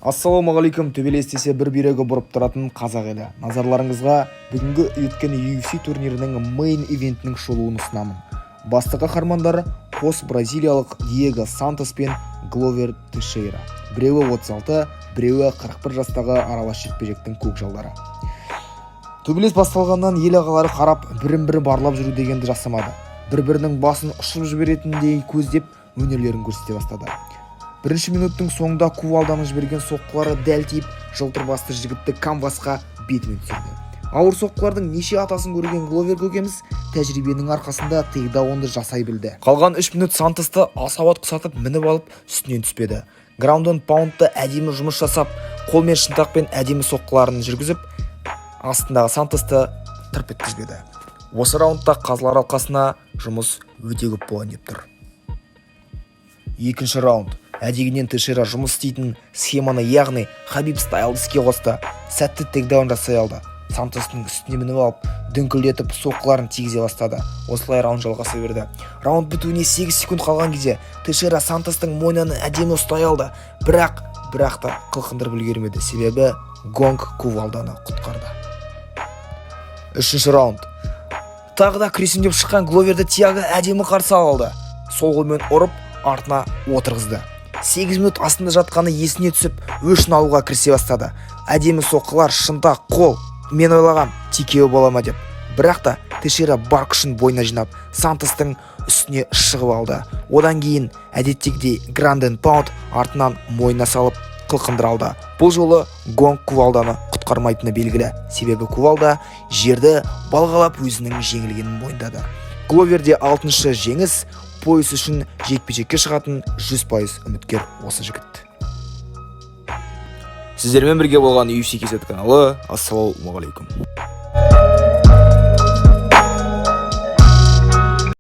Ассалаумағалейкум! Төбелес десе, бір бүйрегі бұрып тұратын қазақ елі, назарларыңызға бүгінгі өткен UFC турнирінің мейн ивентінің шолуын ұсынамын. Басты қаһармандар — қос бразилиялық Диего Сантос пен Гловер Тешейра. Біреуі 36, біреуі 41 жастағы аралас жекпе-жектің көкжалдары. Төбелес басталғаннан ел ағалары қарап, бірін бірі барлап жүру дегенді жасамады. Бір бірінің басын ұшып жіберетіндей көздеп, өнерлерін көрсете бастады. Бірінші минуттың соңында кувалданың жіберген соққылары дәл тиіп, жылтыр басты жігітті канвасқа бетімен түсірді. Ауыр соққылардың неше атасын көрген Гловер көкеміз тәжірибенің арқасында тейкдаунды жасай білді. Қалған 3 минут Сантосты асау ат құсатып мініп алып, үстінен түспеді. Граунд энд паундта әдемі жұмыс жасап, қолмен, шынтақпен әдемі соққыларын жүргізіп, астындағы Сантосты тырп еткізбеді. Осы раундта қазылар алқасына жұмыс өте көп болайын деп тұр. Екінші раунд әдегінен Тешера жұмыс істейтін схеманы, яғни Хабиб стайлды іске қосты. Сәтті тейкдаун жасай алды. Сантостың үстіне мініп алып, дүңкілдетіп соққыларын тигізе бастады. Осылай раунд жалғаса берді. Раунд бітуіне 8 секунд қалған кезде Тешера Сантостың мойнын әдемі ұстай алды, бірақ та қылқындырып үлгермеді, себебі гонг кувалданы құтқарды. Үшінші раунд. Тағы да күресем деп шыққан Гловерді Тиаго әдемі қарсы алды. Сол қолмен ұрып, артына отырғызды. 8 минут астында жатқаны есіне түсіп, өшін алуға кірісе бастады. Әдемі соққылар, шынтақ, қол. Мен ойлағам, TKO бола ма деп, бірақ та Тешера бар күшін бойына жинап, Сантостың үстіне шығып алды. Одан кейін әдеттегідей граунд энд паунд, артынан мойнына салып, қылқындыра алды. Бұл жолы гонг кувалданы құтқармайтыны белгілі, себебі кувалда жерді балғалап, өзінің жеңілгенін мойындады. Гловерде алтыншы жеңіс. Пояс үшін жекпе-жекке шығатын 100% үміткер осы жігіт. Сіздермен бірге болған UFC KZ каналы. Ассалаумағалейкум!